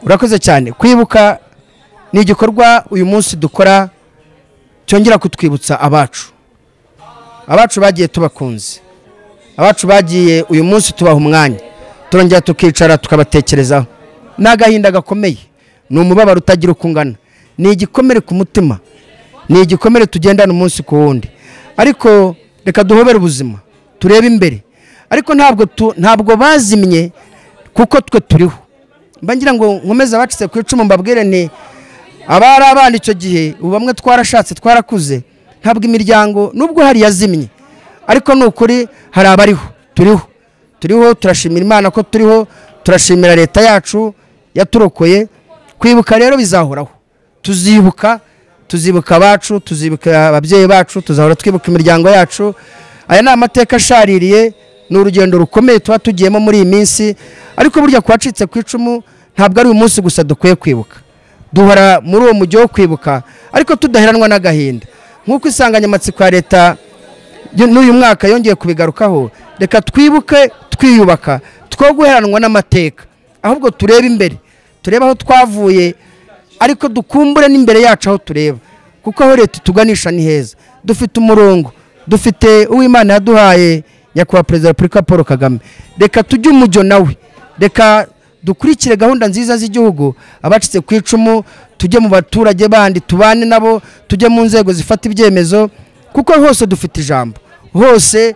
Urakoze cyane. Kwibuka ni igikorwa uyu munsi dukora cyongera kutwibutsa abacu. Abacu bagiye tubakunze, abacu bagiye uyu munsi tubaha umwanya, turongera tukicara tukabatekerezaho. Ni agahinda gakomeye, ni umubabaro utagira uko ungana, ni igikomere ku mutima, ni igikomere tugendana umunsi ku wundi. Ariko reka duhobere ubuzima, turebe imbere. Ariko ntabwo bazimye kuko twe turiho. Mba ngira ngo nkomeze abacitse ku icumu mbabwire nti abari abana icyo gihe, ubu bamwe twarashatse twarakuze, ntabwo imiryango nubwo hari yazimye, ariko ni ukuri hari abariho, turiho. Turiho, turashimira Imana ko turiho, turashimira leta yacu yaturokoye. Kwibuka rero bizahoraho, tuzibuka, tuzibuka abacu, tuzibuka ababyeyi bacu, tuzahora twibuka imiryango yacu. Aya ni amateka ashaririye, ni urugendo rukomeye tuba tugiyemo muri iyi minsi. Ariko burya kwacitse ku icumu ntabwo ari uyu munsi gusa dukwiye kwibuka, duhora muri uwo mujyi wo kwibuka ariko tudaheranwa n'agahinda. Nk'uko insanganyamatsiko ya leta n'uyu mwaka yongeye kubigarukaho, reka twibuke twiyubaka, two guheranwa n'amateka, ahubwo turebe imbere, turebe aho twavuye, ariko dukumbure n'imbere yacu aho tureba, kuko aho leta ituganisha ni heza. Dufite umurongo, dufite uw'Imana yaduhaye Nyakubahwa Perezida wa Repubulika Paul Kagame. Reka tujye umujyo nawe, reka dukurikire gahunda nziza z'igihugu. Abacitse ku icumu tujye mu baturage bandi, tubane nabo, tujye mu nzego zifata ibyemezo, kuko hose dufite ijambo, hose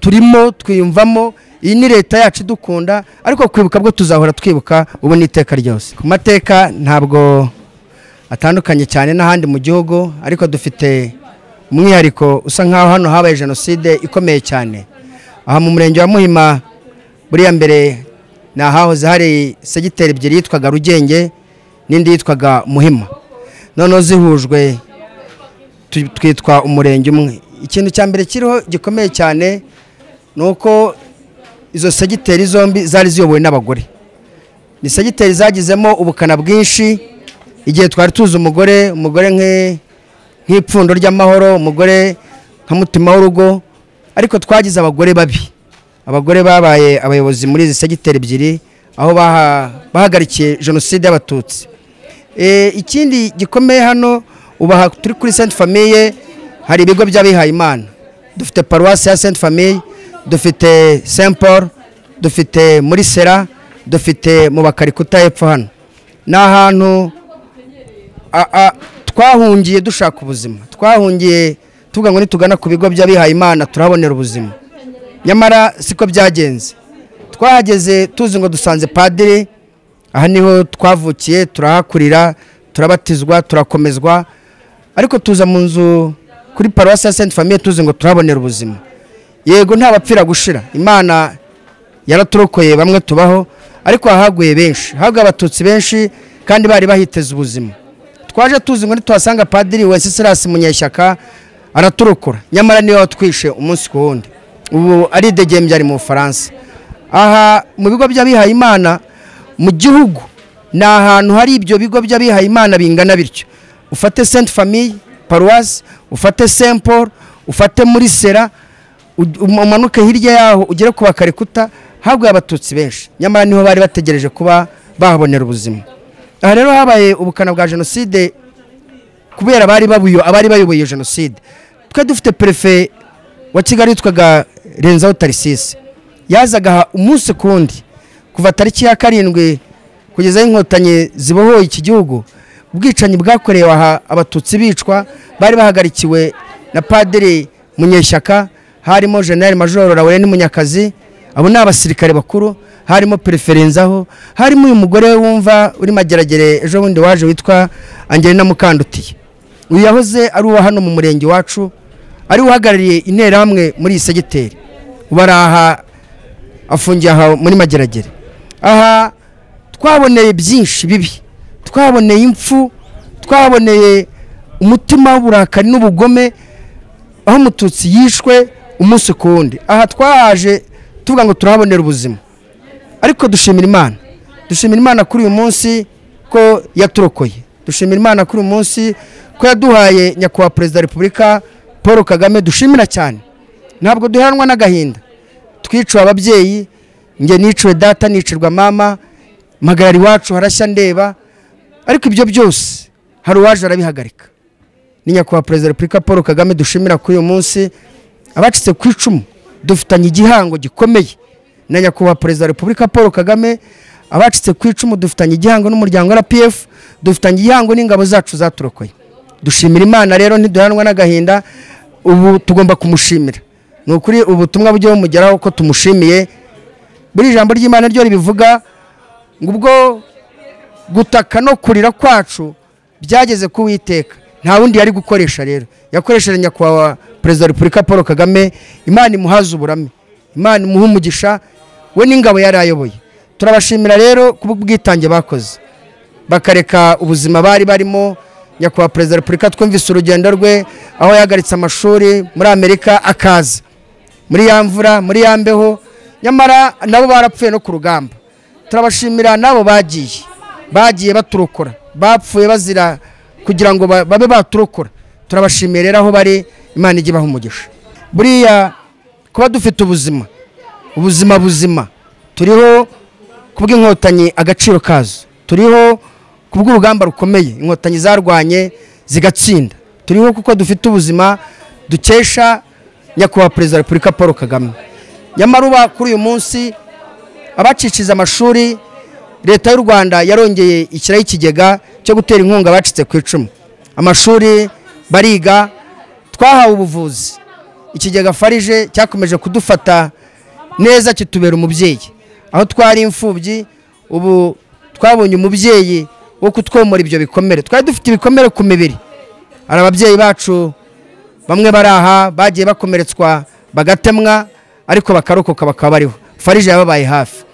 turimo twiyumvamo. Iyi ni leta yacu idukunda, ariko kwibuka bwo tuzahora twibuka ubu n'iteka ryose. Ku mateka ntabwo atandukanye cyane n'ahandi mu gihugu, ariko dufite umwihariko usa nkaho hano habaye jenoside ikomeye cyane. Aha mu murenge wa Muhima buriya mbere ni ahahoze hari segiteri ebyiri yitwaga Rugenge n'indi yitwaga Muhima, noneho zihujwe twitwa umurenge umwe. Ikintu cya mbere kiriho gikomeye cyane ni uko izo segiteri zombi zari ziyobowe n'abagore. Ni segiteri zagizemo ubukana bwinshi. Igihe twari tuzi umugore, umugore nk'ipfundo ry'amahoro, umugore nka mutima w'urugo, ariko twagize abagore babi. Abagore babaye abayobozi muri izi segiteri ebyiri, aho bahagarikiye jenoside y'abatutsi. Ikindi gikomeye hano, ubaha turi kuri Sainte Famille, hari ibigo by'abihaye Imana. Dufite paruwasi ya Sainte Famille, dufite Saint Paul, dufite muri Sera, dufite mu Bakarikuta hepfo hano. Ni ahantu twahungiye dushaka ubuzima, twahungiye tuvuga ngo nitugana ku bigo by'abihaye Imana turabonera ubuzima. Nyamara siko byagenze. Twahageze tuzi ngo dusanze padiri, aha niho twavukiye, turahakurira, turabatizwa, turakomezwa, ariko tuza mu nzu kuri paruwasi ya Sainte Famille tuzi ngo turabonera ubuzima. Yego nta bapfira gushira, Imana yaraturokoye bamwe tubaho, ariko haguye benshi, haguye abatutsi benshi kandi bari bahiteze ubuzima. Twaje tuzi ngo nituhasanga padiri Wenceslas Munyeshyaka araturokora, nyamara niwe watwishe umunsi ku wundi. Ubu ari idegembya ari mu Bufaransa. Aha mu bigo by'abihaye Imana mu gihugu ni ahantu hari ibyo bigo by'abihaye Imana bingana bityo. Ufate Sainte Famille paruwasi, ufate Saint Paul, ufate muri Sera, umanuke hirya yaho ugere ku Bakarikuta, haguye abatutsi benshi, nyamara niho bari bategereje kuba bahabonera ubuzima. Aha rero habaye ubukana bwa jenoside kubera abari bayoboye jenoside. Twe dufite prefe wa Kigali yitwaga Renzaho Tarisisi, yazaga umunsi kundi kuva tariki ya 7 kugeza inkotanyi zibohoye iki gihugu. Ubwicanyi bwakorewe aha, abatutsi bicwa, bari bahagarikiwe na padiri Munyeshyaka, harimo General Major Laurent Munyakazi, abo ni abasirikare bakuru, harimo prefe Renzaho, harimo uyu mugore wumva uri Mageragere ejo bundi waje witwa Angelina Mukandutiye. Uyu yahoze ari uwa hano mu murenge wacu, ari uhagarariye interahamwe muri iyi segiteri, ubaraha afungiye aha muri Mageragere. Aha twaboneye byinshi bibi, twaboneye impfu, twaboneye umutima w'uburakari n'ubugome, aho umututsi yishwe umunsi ku wundi. Aha twahaje tuvuga ngo turahabonera ubuzima, ariko dushimira Imana, dushimira Imana kuri uyu munsi ko yaturokoye, dushimira Imana kuri uyu munsi ko yaduhaye Nyakubahwa Perezida wa Repubulika Paul Kagame, dushimira cyane. Ntabwo duheranwa n'agahinda, twiciwe ababyeyi, nge niciwe data, nicirwa mama, Mpagarara iwacu harashya ndeba, ariko ibyo byose hari uwaje arabihagarika. Ni Nyakubahwa Perezida wa Repubulika Paul Kagame dushimira kuri uyu munsi. Abacitse ku icumu dufitanye igihango gikomeye na Nyakubahwa Perezida wa Repubulika Paul Kagame. Abacitse ku icumu dufitanye igihango n'umuryango RPF, dufitanye igihango n'ingabo zacu zaturokoye. Dushimira Imana rero, ntiduhanwa n'agahinda, ubu tugomba kumushimira. Ni ukuri ubutumwa bujye bumugeraho ko tumushimiye. Buri jambo ry'Imana ryo ribivuga ngo ubwo gutaka no kurira kwacu byageze ku Uwiteka, nta wundi yari gukoresha. Rero yakoresheje Nyakubahwa Perezida wa Repubulika Paul Kagame. Imana imuhaze uburame, Imana imuhe umugisha, we n'ingabo yari ayoboye. Turabashimira rero kubw'ubwitange bakoze, bakareka ubuzima bari barimo. Nyakubahwa Perezida wa Repubulika twumvise urugendo rwe, aho yahagaritse amashuri muri Amerika akaza muri ya mvura, muri ya mbeho, nyamara nabo barapfuye no ku rugamba. Turabashimira nabo bagiye baturokora, bapfuye bazira kugira ngo babe baturokora. Turabashimiye rero aho bari, Imana ijye ibaha umugisha. Buriya kuba dufite ubuzima, ubuzima buzima, turiho kubw'inkotanyi agaciro kazo, turiho kubw'urugamba rukomeye inkotanyi zarwanye zigatsinda, turiho kuko dufite ubuzima dukesha Nyakubahwa Perezida wa Repubulika Paul Kagame. Nyamara uba kuri uyu munsi abaciciza amashuri, Leta y'u Rwanda yarongeye ishyiraho ikigega cyo gutera inkunga abacitse ku icumu, amashuri bariga, twahawe ubuvuzi. Ikigega farije cyakomeje kudufata neza, kitubera umubyeyi. Aho twari imfubyi, ubu twabonye umubyeyi wo kutwomora ibyo bikomere. Twari dufite ibikomere ku mibiri, hari ababyeyi bacu bamwe bari aha bagiye bakomeretswa bagatemwa, ariko bakarokoka bakaba bariho. Farije yababaye hafi.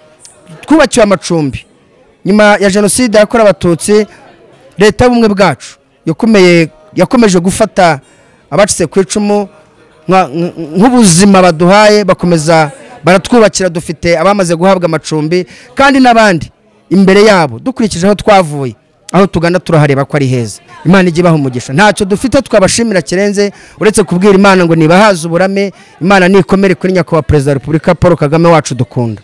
Twubakiwe amacumbi nyuma ya Jenoside yakorewe Abatutsi. Leta y'ubumwe bwacu yakomeje gufata abacitse ku icumu nk'ubuzima baduhaye, bakomeza baratwubakira. Dufite abamaze guhabwa amacumbi kandi n'abandi imbere yabo. Dukurikije aho twavuye, aho tugana turahareba ko ari heza. Imana ijye ibaha umugisha. Ntacyo dufite twabashimira kirenze uretse kubwira Imana ngo nibahaze uburame. Imana nikomere kuri Nyakubahwa Perezida wa Repubulika Paul Kagame wacu dukunda.